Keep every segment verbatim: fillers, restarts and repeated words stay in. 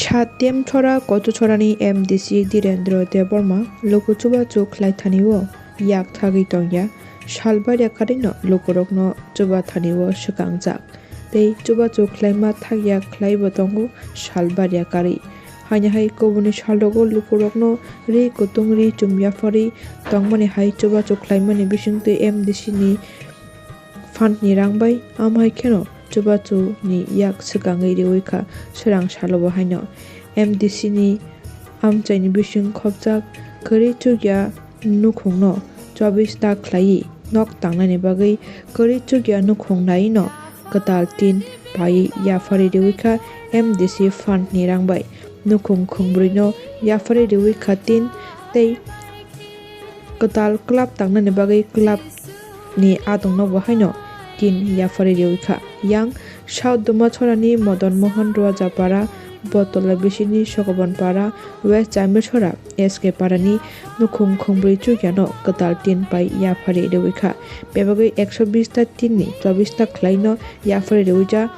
Satyam Chora, Kochuchorani M D C Dhirendra Debbarma luku chubachu khlai thani o yak thagwi tongya, salbari yakarino lukurokno chuba thani o swkangjak tei chubachu khlaima thakya khlaibo tongo salbari yakarwi. Haino hai kubuni salrogo lukurokno ri kutung ri chum yapharwi tongmani hai chubachu khlaimani bisingtwi M D C ni fund ni rang bai, amo hai kheno chubachu ni yak swkangwi riwi kha swrang salo bo haino. M D C ni amchaini bising khopjak kwrwi chukya nukhungno chobis ta khlaiwi nok tangnani bagwi kwrwi chukya nukhung naino kwtal tin paiwi yapharwi riwi kha M D C fund ni rang bai. Nukhung khungbrwino yapharwi riwi kha tin tei kwtal club tangnani bagwi club ni adongno bo haino tin yapharwi riwi kha. Yang South Dumachorani Madan Mohan Rojapara Botola bisini Sokoban Para West Jamishora S K Parani nukhung khungbrwi chukyano kwtal tin pai yapharwi riwi kha. Bebagwi ekso bis ta tin ni chobis ta khlaino yapharwi riwi ja,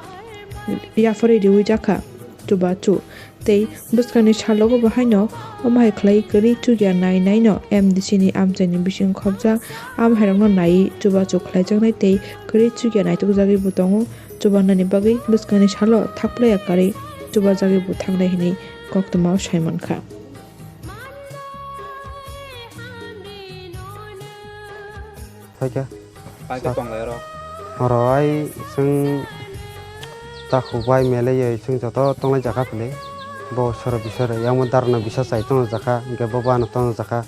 yapharwi riwi jakha chubachu. Tei bwskangni salogo bo haino omo hai khlai kwrwi chukya nai naino M D C ni amchaini bising khopjak, amo hairokno naiwi chubachu khlaijaknai tei kwrwi chukya naitukjagwi bo tongo. Chubanani bagwi bwskangni salo thakplaiya karwi chubajagwi bo thangnai hwnwi koktwmao sai mankha. Phaikha. Phaikha tonglai oro. Oro ai chwng takhuk bai melei chwng joto tonglai jakha philwi. Bo sora bisora yang bo darano bisa chai tongjakha, hwnkhe bo bano tongjakha.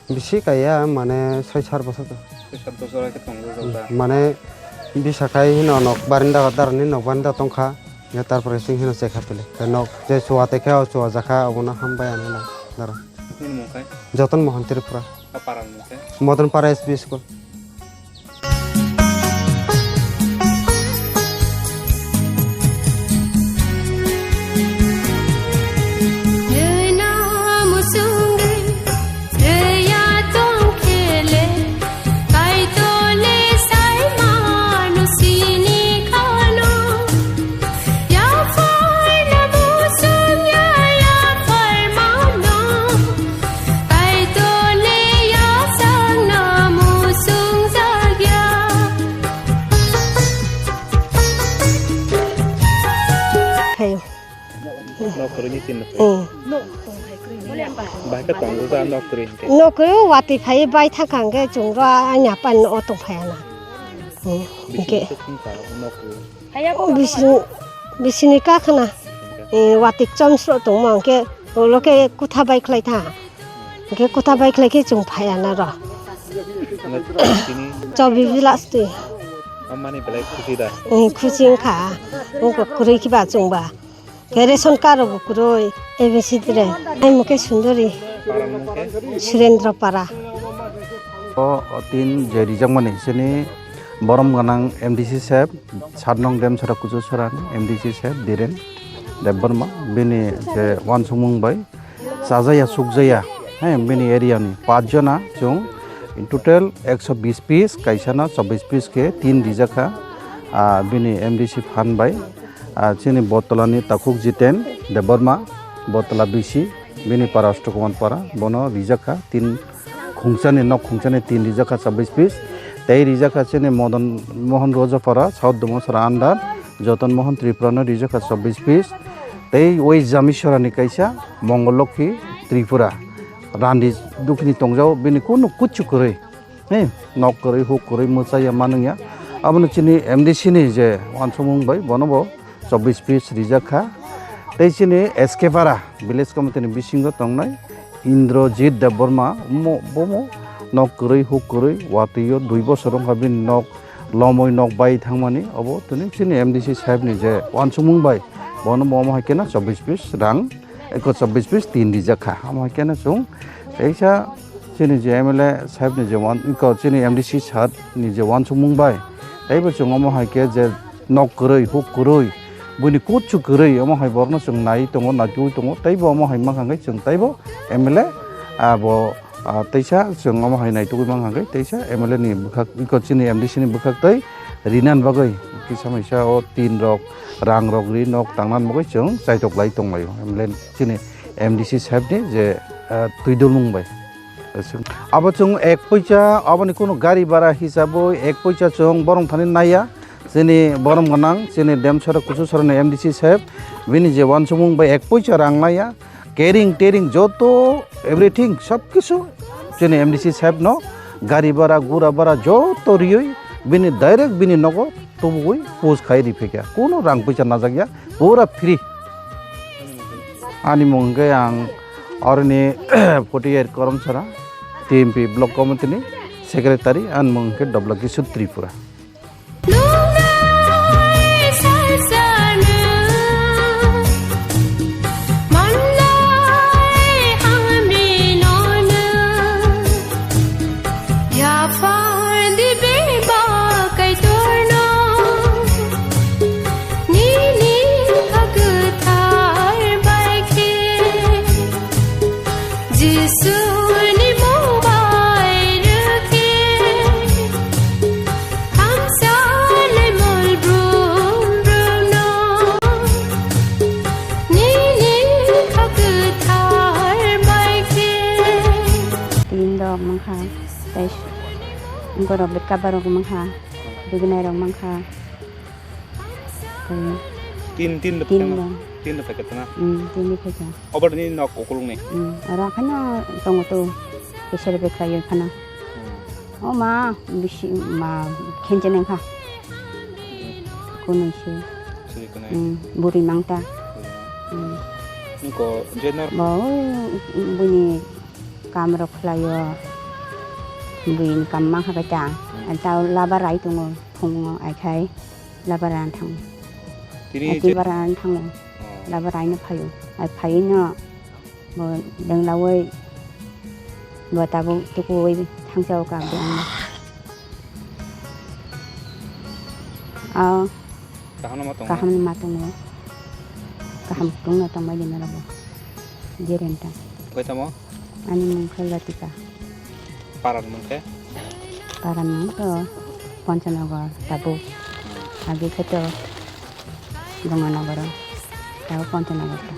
Bisi kaiya mane soi sat bosor to. Soi sat bosor khe tongjak da. Mane bisa khai hino nok barinda, darani nok barinda tongkha. Ya tarpore chwng hino chekha philwi. Tei nok je chuwa tei khe o chuwa jakha obono hambai ano dara. Nini mung khai? Joton Mohan Tripura. Aparang mung khai? Modon Para S B school. Khayo. Nok kwrwini tin rw. Hmm. Bahai khe tongo ja nok kwrwi hinkhe. Nok kwrwi watwi phai bai thangkha hwnkhe chwng ro ani apa ni o tong phaiya na. Hmm. Bisi hinkhe. Nok kwrwi. Bisi, bisini kakhwna. Eh, watwi chomsro tongma hwnkhe ulo khe kutha bai khlai tha. Hwnkhe kutha bai khlai khe chwng phaiya na ro. Chini. Chobi bilas twi. Amani belai khusi da. Eh, khusi wngkha. Wngkha kwrwi khiba chwngba. Khe ration card rok bo kwrwi, A B C D re. Ai mung khe Sundori. Para mung khe? Surendra Para. O, o tin je rijakmani sini borom gwnang M D C saheb, sat nong Demsora Kuchuchorani M D C saheb Dhiren Debbarma, bini je uansukmung bai chajaya sukjaya, he, bini area ni pach jona chwng total ekso bis piece, kaisa no chobbish piece khe tin rijak kha, ah, bini M D C fund bai. Ah, chini Botolani takhuk Jiten Debbarma, Botola B C, bini para Ashtokuman para, bono rijak kha tin khungchani, nok khungchani tin rijak kha chobbish piece. Tei rijak kha chini Madan Mohan Rojapara, South Dumachora under, Joton Mohan Tripura no rijak kha chobbish piece. Tei West Jamisora ni kaisa Mongol Lokhi Tripura, randi dukhini tongjao, bini kunu kuchu kwrwi. He, nok kwrwi, huk kwrwi, mwchaya, manwngya. Abono chini M D C ni je uansukmung bai, bono bo chobbish piece rijak kha. Tei chini S K Para village committee ni bisingo tongnai Indrajit Debbarma, mo-, bomo nok kwrwi, huk kwrwi, watwi o dui bosor wngkha bini nok lomwi nok bai thangmani. Obo tini chini M D C saheb ni je uansukmung bai, bono bo omo hai kheno chobbish piece rang. Eko chobbish piece tin rijak kha. Amo hai kheno chwng teisa chini je M L A saheb ni je wan-, eko chini M D C sir ni je uansukmung bai, teibo chwng omo hai khe je nok kwrwi, huk kwrwi, buini kuchu kwrwi, omo hai borokno chwng nai tongo, naitugwi tongo, teibo omo hai mankha hwnkhe chwng teibo M L A abo, ah, teisa chwng omo hai naitugwi mankha hwnkhe teisa M L A ni bwkhak, eko chini M D C ni bwkhak tei rinani bagwi kisa maisa o tin rok, rang rok ri nok tangna mugwi chwng chaitok lai tong laio. Emlen chini M D C saheb ni je, ah, twi dulmung bai. Abo chwng ek poisa, aboni kunu gari bhara hisabo ek poisa chwng borom thani naiya. Chini borom gwnang, chini Demsora Kuchusora ni M D C saheb, bini je wansukmung bai ek poisa rang naiya. Caring, tearing, joto, everything, sob kisu chini M D C saheb no gari bhara, gura bhara joto riwi bini direct bini nogo tubugwi post khai ri phikya. Kuno rang puisa najak ya, pura free. Ani mung hwnkhe ang oroni forty eight Koromsora, T M P Block Committee ni Secretary, ani mung hwnkhe Dobla Kishore Tripura. Jisuni mung bai rwkhe, thamsa lemol brum brum no. Nini kha kwthar bai khe. Tin rok mankha, tei borok bwkha borok mankha, bwgwnai rok mankha. Tin, tin rok tin phano. Tin rok phai khe tana. Hmm, tin rok phai khe. Obo ni nok ukulung ni. Hmm, oro khana tongo to. Kesar bekhai phano. Hmm. O ma, bisi ma, khenjene kha. Kunui se. Suri kunui. Hmm, buri mangta. Hmm. Niko, je nor- Bo, buni kam rok khlaio. Bui kam ma kha ta. Hmm. Anta laba rai tongo, phungo ai khai. Labar rang thang. Tini Ati je- bar rang thang. Oh. Labar rang no phaio. Ai phaio no. Bo denglawi. Bo tabuk tukuwi thangsa o ka bo ang. Ah. Kaham no ma tongo. Kaham no ma tongo. Kaham tong no tong bai dina rabo. Jerenta. Koi tamo? Ani mung khe Latika. Paran mung khe? Paran mung to Panchanagar, tabuk. Hmm. Agi khe to Ganganagaro, tabuk Panchanagar ta.